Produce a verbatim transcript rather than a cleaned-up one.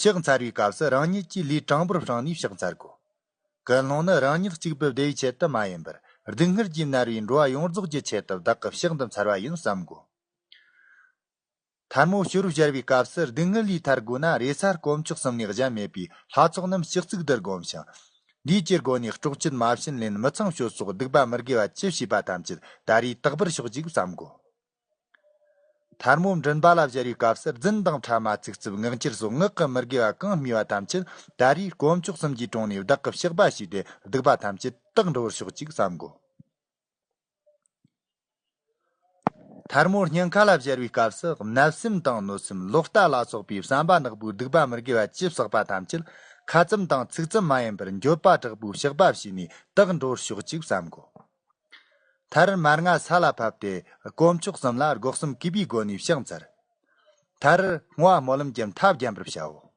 ཕྱག་འཚལ་བའི་སྐབས་སུ་རང་ཉིད་ཀྱི་ལུས་དྲང་པོར་བསྲིངས་ནས་ཕྱག་འཚལ་དགོས། ཀུན་སློང་ནི་རང་ཉིད་གཅིག་པུ་བདེ་བའི་ཆེད་དུ་མ་ཡིན་པར། སྡུག་བསྔལ་གྱིས་མནར་བའི་འགྲོ་བ་ཡོངས་རྫོགས་ཀྱི་ཆེད་དུ་བདག་གིས་ཕྱག་འདི་འཚལ་བ་ཡིན་བསམ་དགོས། ཐལ་མོ་ཕྱི་རུ་སྦྱར་བའི་སྐབས་སུ། སྡུག་བསྔལ་ལས་ཐར་དགོས་ན་རེས་གཟའ་དཀོན་མཆོག་གསུམ་ལས་གཞན་མེད་པའི་ལྷ་ཚོགས་རྣམས་ཕྱག་ཚིག་འདིར་བསྒོམ་ཞིང་། འདིའི་ཕྱིར་སྒོ་ནས་སྲོག་གཅོད་མ་བྱིན་ལེན། མི་ཚངས་སྤྱོད་སོགས་སྡིག་པ་མི་དགེ་བ་ཅི་བྱས་པ་ཐམས་ཅད་ད་རེས་དག་པར་ཕྱོགས་ཅིག་བསམ་དགོས། ཐལ་མོ་མགྲིན་པ་ལ་སྦྱར་བའི་སྐབས་སུ། རྫུན་དང་ཕྲ་མ་ཚིག་རྩུབ་ངག་འཁྱལ་སོགས་ངག་གི་མི་དགེ་བ་གང་སྨྲས་པ་ཐམས་ཅད་ད་རེས་དཀོན་མཆོག་གསུམ་གྱི་དྲུང་ནས་བདག་གིས་ཕྱག་འབའ་བྱས་ཏེ་སྡིག་པ་ཐམས་ཅད་དག་འགྲོ་བར་ཤོག་ཅིག་བསམ་དགོས། ཐལ་མོ་སྙིང་ཁ་ལ་སྦྱར་བའི་སྐབས་སུ། བརྣབ་སེམས་དང་གནོད་སེམས་ལོག་ལྟ་ལ་སོགས་པའི་བསམ་པ་ནག་པོའི་སྡིག་པ་མི་དགེ་བ་ཅི་བསགས་པ་ཐམས་ཅད་ཁ་ཙམ་དང་ཚིག་ཙམ་མ་ཡིན་པར་འགྱོད་པ་དྲག་པོས་ཕྱག་འབའ་བྱས་ནས་དག་འགྲོ་བར་ཤོག་ཅིག་བསམ་དགོས། མཐར་མར་ང་ས་ལ་ཕབ་སྟེ་སྒོམ་ཆོག་གསུམ་ལ་སྒོ་གསུམ་གུས་པའི་སྒོ་ནས་ཕྱག་འཚལ། མཐར་བསྔོ་བ་སྨོན་ལམ་གྱི་མཐའ་བརྒྱན་པར་བྱའོ།